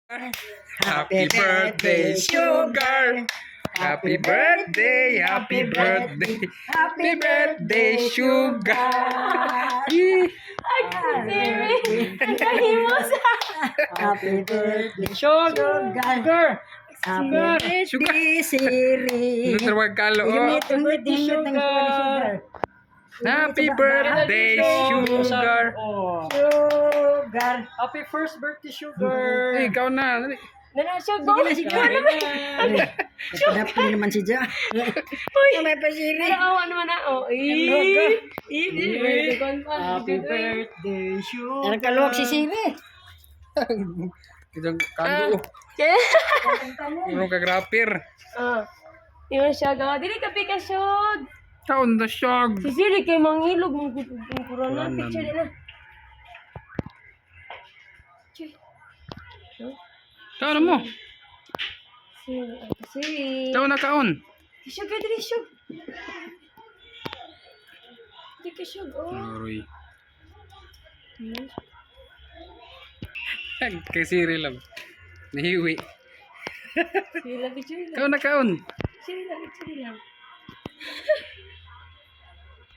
Happy birthday, Sugar. Happy birthday, happy birthday. Happy birthday, Sugar. Eh, Ay, Siri. Ang kahimos. Happy birthday, Sugar. Sugar. Happy Sugar. birthday, Siri. Nutrawag kalo. Oh. Ingat, ingat, ingat ang sugar. Happy birthday, Sugar. Oh. Sugar. Happy first birthday, Sugar. Eh, ikaw na. Dali. Nana, Sugar. Sige na, sige na. Napin naman si Ja. Uy, may pa Siri. Pero awa naman na. Oh, eh. Eh, eh. Happy birthday, Sugar. Ang kaluwag si Siri. Itong kando. Okay. Ano ka grapir? Ah. Ingon siya gawa. Dili ka pika, Shug. Taon na siyog. Si Siri kay mangilog mong kuranan. Picture na. Chuy. Taon na mo. Siri. Ay, Siri. Taon na kaon. Sugar, dili, Shug. Dili ka, Shug. Oh. Aroy. Kay Siri lang. Nahiwi. Siri lang, picture lang. Kaon na kaon. Siri lang, picture lang.